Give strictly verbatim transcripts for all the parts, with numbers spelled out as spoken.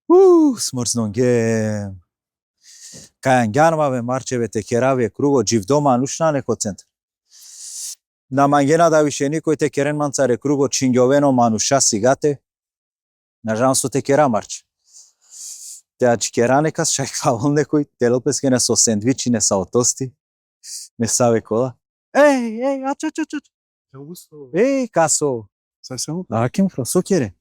Uh, smrznonge. Kaj angjan ma ve marčeve te kera ve krugo, dživdo manuš nane ko centar. Na mangena da više nikoj te keren mancar e krugo, čhingjoveno manuša sigate. Na džanav so te kera marč. Te adžikera nekas, šaj ka avol nekoj, te lel peske neso sendviči, nesavo tosti, nesave kola. Ej, ej, ač, ač, ač, ač. Ej, kaso. Sa samo? Akim, so kere?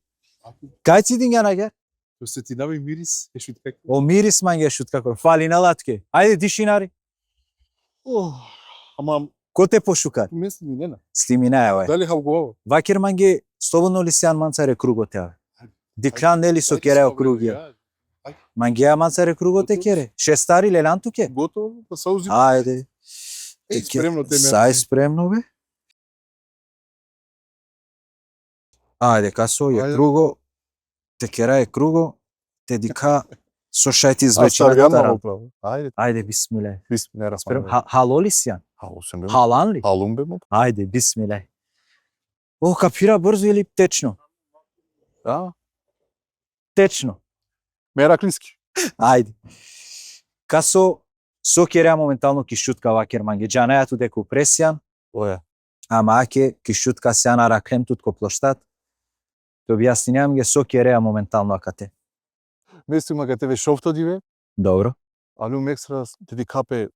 Kaj cidingjan agjar? Te osetinav i miris e Šutka. O miris mange e Šutka. Falinela tuke. Ajde, dišinari. Oh, ama ko te pošukar? Me sliminena. Sliminaja, oj. Dali havgova? Vaker mange, slobodno li sian mancar e krugo te ave. Dikhlan neli so keraja o krugi. Mangea mancar e krugo te kere. Šestari lelan tuke? Gotovo, pa sa uzi. Ajde. Ej, spremno te... Sa e spremno, be? Ajde, kaso e krugo, te kera e krugo, te dikha so šaj te izvlečina taro. Ajde. Ajde, bismillah. Bismillah, rahman rahim. Haloli sian? Halol sem be. Halan li? Halum be, mo. Ajde, bismillah. O, ka phira brzo ili tečno? Da. Tečno. Meraklinski. Ajde. Kaso, so keraja momentalno ki Šutka, vaker mange? Džanaja tu deka upre sian. Oja. Ama ake ki Šutka sian, arakhlem tut ko ploštat. Te objasnine mange so keraja momentalno akate. Me sijum akate ve šovto dive. Dobro. Alum ekstra te dikha pe,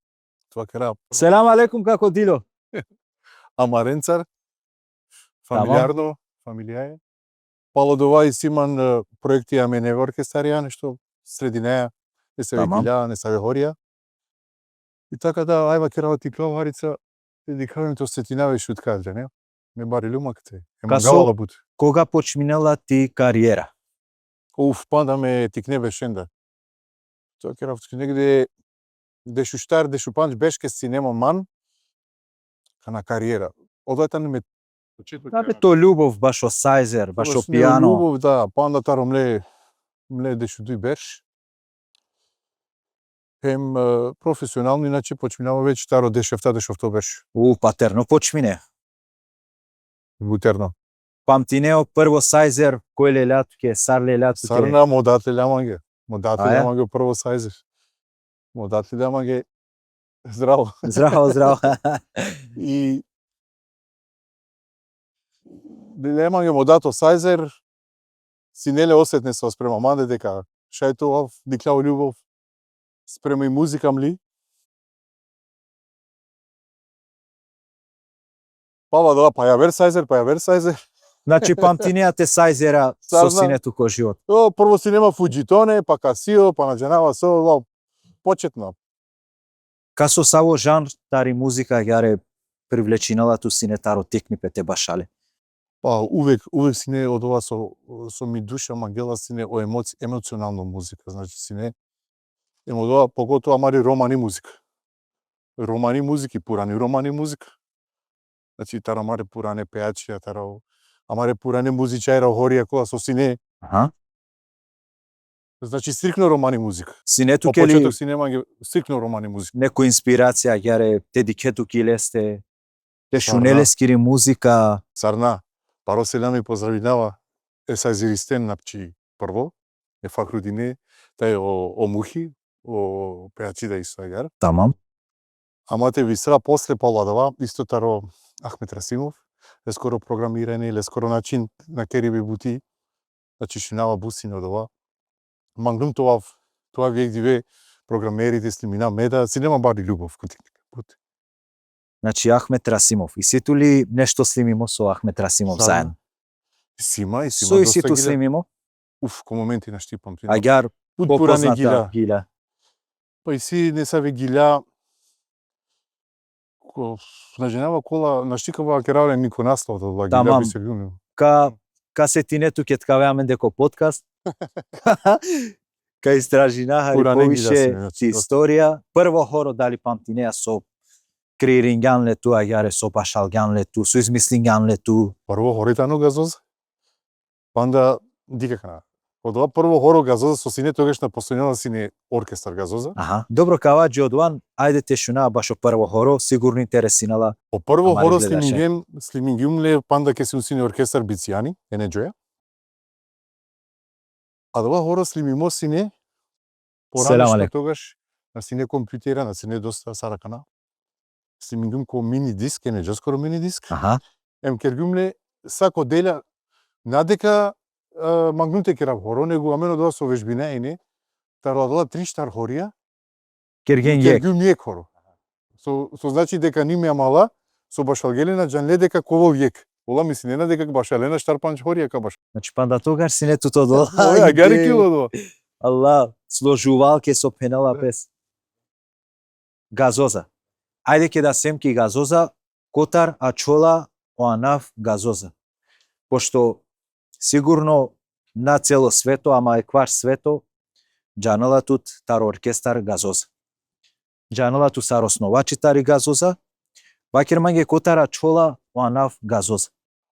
te vakera. Selam alejkum, kako dilo? Amarencar. Familijarno, familijaja. Palo dova isi man, e, projekti amen e orkestarja, nešto sredinaja, nesave gilja, nesave horija. I taka da, aj vakerav te iklov harica, te dikhav hem te osetinav e Šutka, džane. Me barilum akate. Hem mangava la but. Koga počminela ti karijera? Uf, panda me tikne bešenda. Te vakerav tuke, negde dešuštar, dešupandž berš ke sine man, kana karijera. Odova tani me... Tabe to ljubov bašo sajzer, bašo piano. Ljubov, da, panda taro mle, mle dešuduj berš. Hem, e, profesionalno, inače počminava već taro dešefta, dešofto berš. U, pa terno počmine. Buterno. Pamtine o prvo sajzer, koj lelja tuke, sar lelja tuke? Sar na, mo dat lelja mange. Mo dat lelja mange o prvo sajzer. Mo dat lelja mange. Zdravo. Zdravo, zdravo. I lelja mange mo dat o sajzer, sine le osetne so sprema mande deka šaj te ovav, dikhlja o ljubov sprema i muzika mli. Palo adava pa javer sajzer, pa javer sajzer. Znači, pamtinea te sajzera so sine tu ko život. O, prvo sine ma fudžitone, pa kasio, pa na džanava so, o, početno. Kaso, savo žanr tari muzika agjaar e privlečinela tu sine taro tiknipe te bašale? Pa uvek, uvek sine odova so, so mi duša mangela, sine o emoci-, emocionalno muzika, znači sine. Em odova, pogotovo amari romani muzika. Romani muziki, purani romani muzika. Znači, taro amare purane pejačija, taro amare purane muzičarja, horija kola so sine. Aha. Znači, striktno romani muzika. Sine tuke li... O početok sine mange striktno romani muzika. Neko inspiracija agjaar e, te dikhe tu ki leste, te šune leskiri muzika? Sar na. Paro selami pozdravinava e sajzeristen, znači, prvo, e Fahrudine, taj o, o Muhi, o pejači da isto agjaar. Tamam. Ama te bistra posle palo adava, isto taro Ahmet Rasimov, leskoro programiranje, leskoro način na keribe buti, znači šunava but sine odova. Manglum te ovav, te ovav jekh dive programeri te sliminav me da, sine ma bari ljubov ko tiknipe but. Znači, Ahmet Rasimov. Isi tu li nešto slimimo so Ahmet Rasimov zajedno? Isi ma, isi ma dosta gilja. So isi tu slimimo? Uf, ko momenti našti pamtina. Agjaar but popoznata gilja. Pa isi nesave gilja, ko, na džanava kola, našti ka vakerav len niko naslov, da la gilja. Tamam. Biseljum. Ka, ka setine tuke te kave amende ko podcast. Ka istražina hari poviše ti istorija. Prvo horo dali pamtinea so kreiringjan le tu, agjaar e, so bašalgjan le tu, so izmislingjan le tu? Prvo horo tano Gazoza. Panda, dikh akana. Odova prvo horo Gazoza so sine, togaš na postojnela sine orkestar Gazoza. Aha. Dobro, ka ava dži odova, ajde te šuna bašo prvo horo, sigurno interesinela. O prvo horo slimingjem, slimingjum le panda ke sijum sine orkestar Bicijani, e Nedžoja. Adava horo slimimo sine, porani što togaš, na sine kompjutera, na sine dosta sar akana. Slimingjum ko mini disk, ene džaskoro mini disk. Aha. Em kergjum le sa ko delja, na deka, e, mangjum te kerav horo, nego amen odova so vežbinaja ine, taro adala trin štar horija, kergjen jek. Kergjum jek horo. So, so znači deka ni me amala, so bašalgje le na džanle deka ka ovel jek. Ola mislinena deka ka bašalena štar pandž horija ka baš. Znači, panda togaš sine tut odola. Oja, agjaar i kilo do. Allah, složuvalke so phenela pes. Gazoza. Ajde ke da sem ki gazoza, kotar ačhola o anav gazoza. Pošto sigurno na celo sveto, ama ekvar sveto, džanela tut taro orkestar gazoza. Džanela tut sar osnovači tari gazoza, vaker mange kotar ačhola o anav gazoza.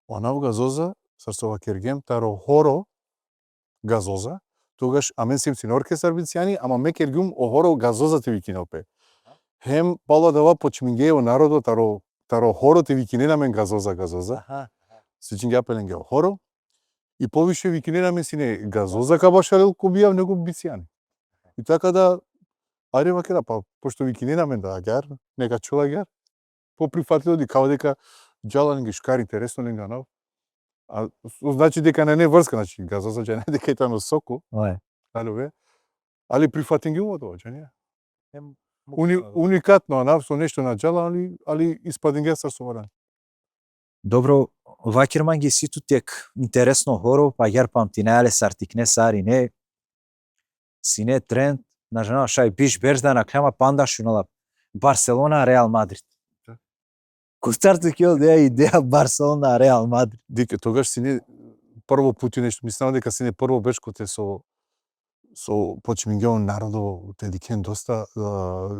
O anav gazoza, sar so vakergjem, taro horo gazoza, togaš amen sem sine orkestar Vinciani, ama me kergjum o horo gazoza te vikinel pe. Hem palo adava počmingje o narodo taro, taro horo te vikinen amen gazoza, gazoza. Aha. Svičingja pe lenge o horo, i poviše vikinen amen sine gazoza ka bašalel ko bijav nego Vinciani. I taka da, ajde vakera, pa, pošto vikinen amen da agjaar, neka ačhol agjaar. Po prifatljivo, dikhava deka džala lenge šukar, interesno lenge anav. A, so znači deka nane vrska, znači, gazoza džane deka i tano soko. Oje. Alo ve. Ali prifatingjum odova, džane. Em, uni-, unikatno anav, so nešto na džala, ali, ali ispadingja sar so valjani. Dobro, vaker mange, isi tut jek interesno horo, pa agjaar pamtinaja le sar tikne sarine. Sine trend, na džanav, šaj biš berš da nakhla, ma panda šunela. Barcelona, Real Madrid. Da. Kotar tuke odoja ideja Barcelona, Real Madrid? Dikh, togaš sine prvo puti nešto, mislinava deka sine prvo berš kote so, so počmingja o narodo te dikhen dosta, e,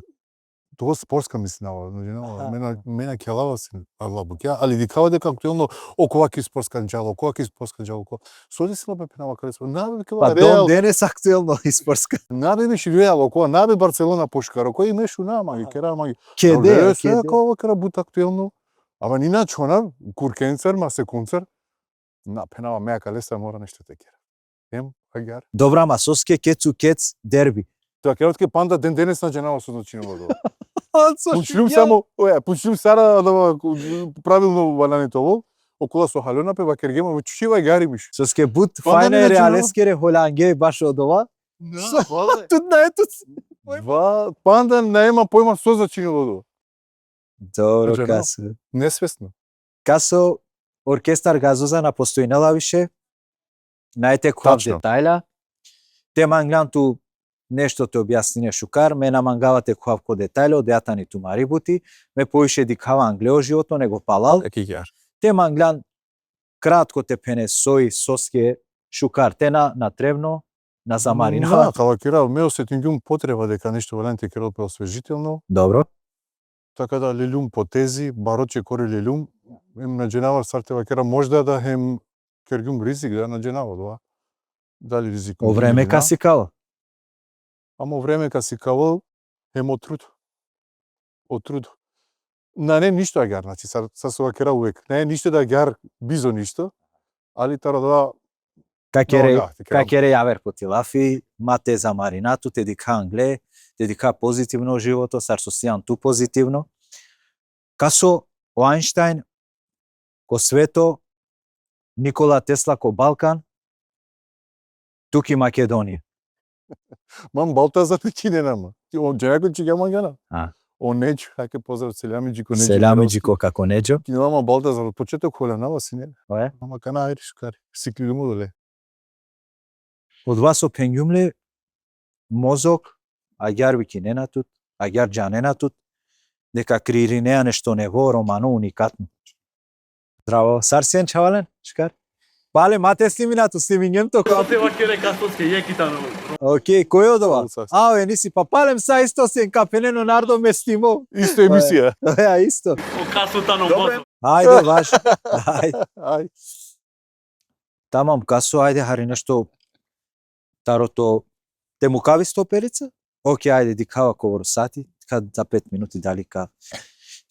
to sportska mislinava, no, you know, aha, me na, me na khelava sine adala bukja, ali dikhava deka aktuelno okova ki sportska džala, okova ki sportska džala, okova. So desila pe, phenava, kale so, na be, kela, pa Real. Don denes aktuelno i sportska. Na be, biš Real, okova, na be, Barcelona pošukar, okova, i me šuna mange, aha, kera mange. Kede, kede. Okova, kera but aktuelno. Ama ni na ačhona, kurkencar, masekoncar. Na, phenava, me akalestar mora nešto te kera. Em, agjaar. Dobro, ama soske kec u kec derbi? Te vakerav tuke, panda den denes na džanava so značinela odova. Punčlum samo, oja, punčlum sar adava, pravilno valjani te ovel, okola so haljona pe, vakergjem, ov čučiva, agjaar i biš. Soske but fajna e Realeskere holjange bašo odova. Na, so, valla. Tut na e tut. Va, panda nae man pojma so značinela odova. Dobro, kaso. Nesvesno. Kaso, orkestar gazoza na postojinela više, nae te khuvav detalja. Te manglan tu nešto te objasnine šukar, me na mangava te khuvav ko detalja, odoja tani tumari buti, me poviše dikhava angle o životo nego palal. Eki agjaar. Te manglan kratko te phene soj, soske, šukar te na, na trebno, na zamarina. Na, ka vakerav, me osetingjum potreba deka nešto valjani te kerel pe osvežitelno. Dobro. Taka da leljum potezi, baro čekore leljum, em na džanava sar te vakera, možda da hem kergjum rizik, da na džanava odova. Dali rizik. O vreme ka sikavel. Ama o vreme ka sikavel, hem o trud. O trud. Nane ništo agjaar, znači, sar, sar so vakera uvek. Nane ništo da agjaar bizo ništo, ali taro da ka kere, ka kere javer puti lafi, ma te zamarina tu, te dikha angle, te dikha pozitivno životo, sar so sian tu pozitivno. Kaso o Einstein ko sveto, Nikola Tesla ko Balkan, tu ki Makedonija. Man Baltazar te kinena ma. Ti o džanea ko čhivgja mangana. A. O Neđo, hake pozdrav, selami dži ko Neđo. Selami dži ko kako Neđo. Kinela ma Baltazar, početok holanava sine. Oje? Ama kana ajri šukar. Sikliljum odole. Odova so phengjum le, mozok, agjaar vikinena tut, agjaar džanena tut, deka kreirinea nešto nevo, romano, unikatno. Zdravo, sar sien čhavalen, šukar? Pale, ma te snimina tu, snimingjem to. Ko te vakere kasoske jek i tano. Okej, koj odova? Sas. A, o Enisi, pa palem sa isto sien, ka phenen o narodo mestimo. Isto emisija. Ja, isto. O kaso tano dobro. Ajde, vaš. Ajde. Aj. Tamam, kaso, ajde, hari nešto taro to, te mukav isto perica? Okej, ajde, dikhava kovoro sati, ka za pet minuti dali ka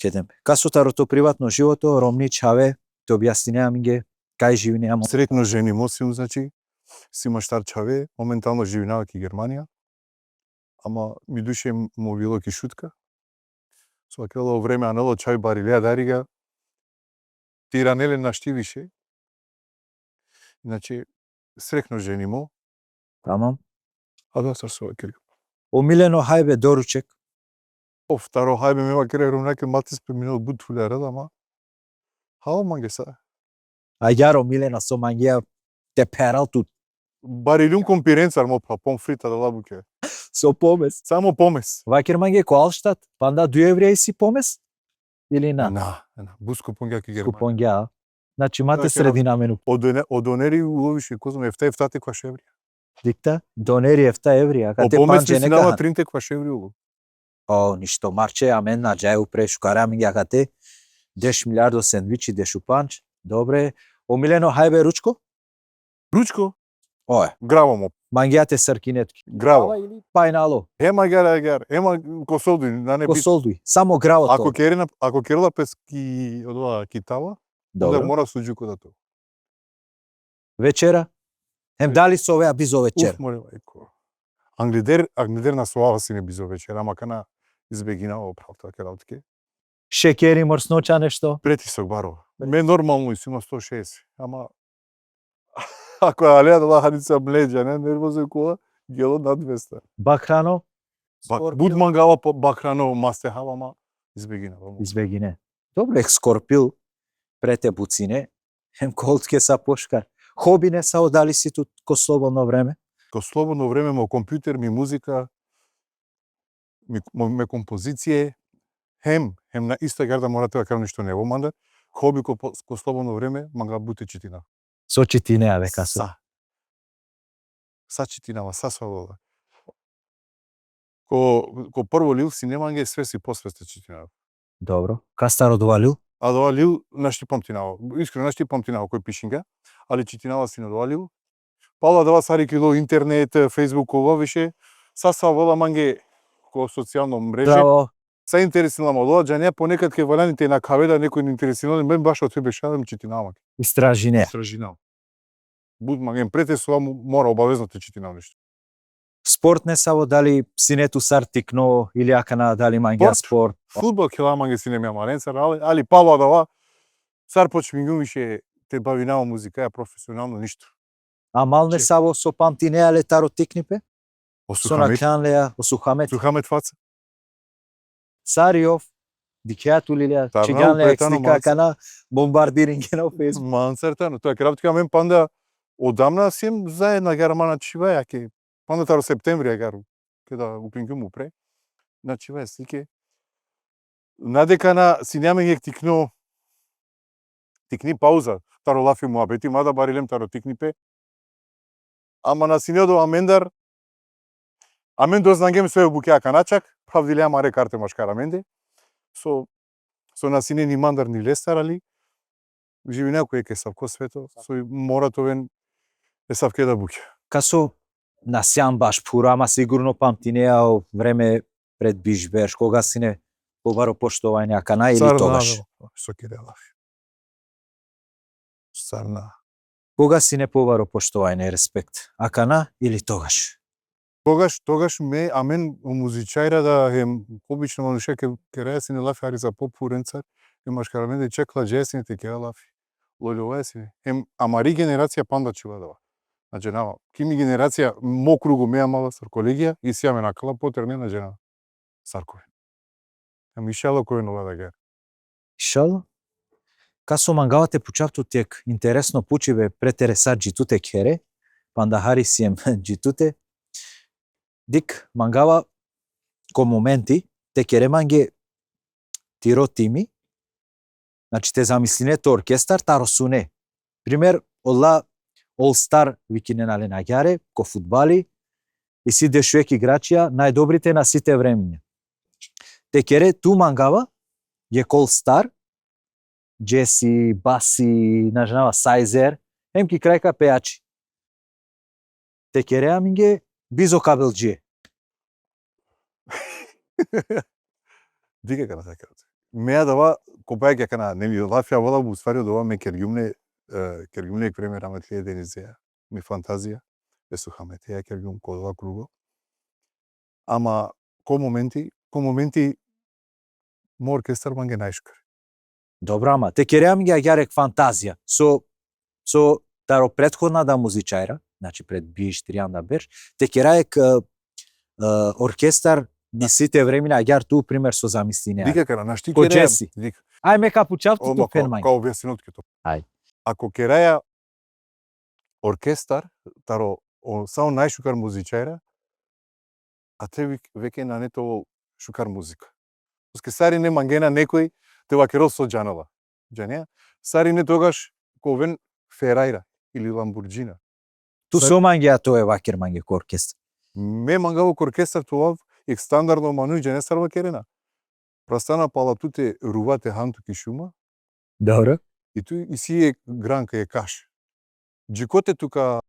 kedem. Kaso, taro to privatno životo, romni čhave, te objasnine amenge, kaj živinea mo. Sretno ženimo sium, znači, Si ma štar čhave, momentalno živinava ki Germanija. Ama mi duše mo bilo ki Šutka. So akelo vreme anelo, čhave barilea dariga. Te irane le našti više. Inače, srekno ženimo. Tamam. Adava sar so vakergjum. Omiljeno hajbe, doruček? Of, taro hajbe me vakerav, romnjake, malte si preminel but fulja rat, ama hava mange sa. Agjaar omiljeno so mangea te pheral tut? Bariljum ko pirencar, mo phral, pomfrit, adala bukja. So pomes? Samo pomes. Vaker mange, ko Altstadt panda duj evrija isi pomes? Ili na? Na, na, but skupo pongja ki Germanija. Skupo pongja. Znači, ma te sredina amen. O done-, o doneri ulo više, kozom, efta, efta te kvaš evrija. Dikh te, doneri efta evrija, akate pomes pandž ine sinava kahan. Trin te kvaš evrija ulo. O, ništo, marče, amen na džaja upre, šukar amenge akate. Deš milijardo sendviči, dešupandž. Dobre. Omiljeno hajbe, ručko? Ručko? Oje. Gravo mo. Mangea te srkine tuke. Gravo. Kava ili pajnalo? Hem agjaar, agjaar. Hem a-, ko solduj, nane. Ko solduj. Samo gravo to. Ako kerena, ako kerela pes ki, odova, ki tava, dobro, onda mora sudžuko da to. Večera? Hem dali sovea bizo večera? Uf, more majko. Angleder, angleder na sovava sine bizo večera, ama akana izbeginava, o phral, te vakerav tuke. Šekeri, mrsnoća, nešto? Pretisok baro. Me normalno isi ma sto šeset, ama ako alea adala hanica mle, džane, nervozo kola, gelo na dvesta. Bakhrano? Bak-, skorpil? But mangava po-, bakhrano, maste hava, ama izbeginava. Izbegine. Dobro, ek skorpil pre te bucine, hem ka ol tuke sa pošukar. Hobi nesavo dali si tut ko slobodno vreme? Ko slobodno vreme mo kompjuter, mi muzika, mi, mo, me kompozicije, hem, hem na isto agjaar da mora te vakerav, ništo nevo mandar. Hobi ko po-, ko slobodno vreme, manga but te čitina. So čitine, a, be, kaso? Sa. Sa čitinava, sa, sa, sa. Ko, ko prvo lil sine mange Svest i posvest te čitinava. Dobro. Kastar odova lil? Adava lil našti pamtinava. Iskreno, našti pamtinava koj pišinga, ali čitinava sine odova lil. Palo adava sar iklilo internet, Facebook, ova više. Sa, sa avela mange ko socijalno mreže. Bravo. Sa interesinela ma odova, džanea, ponekad ke valjani te nakhavea da nekoj interesinela, me baš ote bešava, čitinava mange. Istražinea. Istražinava. But mange, hem pre te sova mo-, mora obavezno te čitinav nešto. Sport nesavo, dali sine tut sar tikno ili akana, dali mangea sport? Sport? Fudbal khelava mange sine me amarencar, ali, ali palo adava, sar počmingjum više te bavinava muzikaja profesionalno, ništo. Amal nesavo so pamtinea le taro tiknipe? O Suhamet. So nakhljan lea, o Suhamet. Suhamet Faca. Sar i ov, dikhea tu li lea, čhigjan lea slika, akana bombardiringena o Facebook. Mancar tano, te vakerav tuke, amen panda odamna siem zaedno agjaar, ama na čhivaja, ke panda taro septembri agjaar, keda upingjum upre, na čhivaja slike. Na deka na, sine amen jekh tikno, tikni pauza taro lafi muhabeti, ma da barilem taro tiknipe. Ama na sine odova amendar. Amen doznangjem soj o bukja akana čak, phravdilea amare karte maškar amende. So, so na sine ni mandar ni lestar, ali živinea ko jekh esavko sveto, so mora te oven esavke da bukja. Kaso, na sian baš phuro, ama sigurno pamtinea o vreme pred biš berš, koga sine pobaro poštovanje, akana ili togaš? Sar na, so kere lafi. Sar na. Koga sine pobaro poštovanje, respekt? Akana ili togaš? Togaš, togaš me, amen o muzičarja da, hem obično manuša ke, keraja sine lafi hari sa pophurencar, hem maškar amende čak ladžaja sine te kera lafi. Loljovaja sine. Hem amari generacija panda čhiva adava. Na džanava. Ki mi generacija, mo krugo, me amala sar kolegija, isi amen akala, poter ne, na džanava sar ka oven. Hem inšallah ka oven ola da gel. Inšallah. Kaso, mangava te pučav tut jekh interesno pučibe, pre tere sar dži tute khere, panda hari siem dži tute. Dikh, mangava ko momenti te kere mange tiro timi, znači te zamisline to orkestar taro sune. Primer, ola All Star vikinena len agjaar, ko fudbali, isi dešujekh igračija, najdobrite na site vreminja. Te kere tu mangava jekh All Star, Jesi, basi, na džanava, sajzer, hem ki kraj ka pejači. Te kere aminge bizo kabelđie. Dikh akana, dikh akana. Me adava, ko bajke akana, neli, lafi avela, u stvari odova me kergjum le, e, kergjum le jekh vreme rahmetli Denizea. Mi fantazija. e so hame te ja kergjum ko dova krugo. Ama ko momenti, ko momenti mo orkestar mange najšukar. Dobro, ama te kere amenge agjaar jekh fantazija. So, so taro prethodna da muzičarja, znači pred biš, trianda berš, te kera jekh, e, e, orkestar na site vremena agjaar tu, primer, so zamislinea. Dikh akana, našti Ko keraja. Džesi. Dikh. Aj, me ka pučav tu, Oma, tu phen ka, mange. Ka objasninav tut. Aj. Ako keraja orkestar, taro o, sa o najšukar muzičarja, a te vek-, veke nane te ovel šukar muzika. Soske sarine mangena nekoj te vakerel so džanela. Džanea? Sarine togaš ka oven Ferrari ili Lamborghini. Tu Sar- so mangea te ove, vaker mange, ko orkestar? Me mangava ko orkestar te ovav jekh standardno manuš, džanea sar vakerena. Prastana pala tute ruva te han tu ki šuma, Dobro. i tu isi jekh granka, jekh kaš. Dži kote tu ka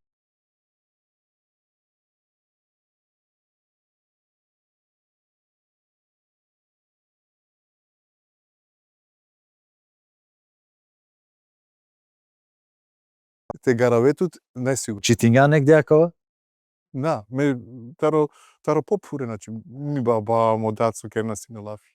te garave tut, najsigurno. Čitingjan negde akava? Na, me taro, taro po phure, znači, mi baba, mo dad so kerena sine lafi.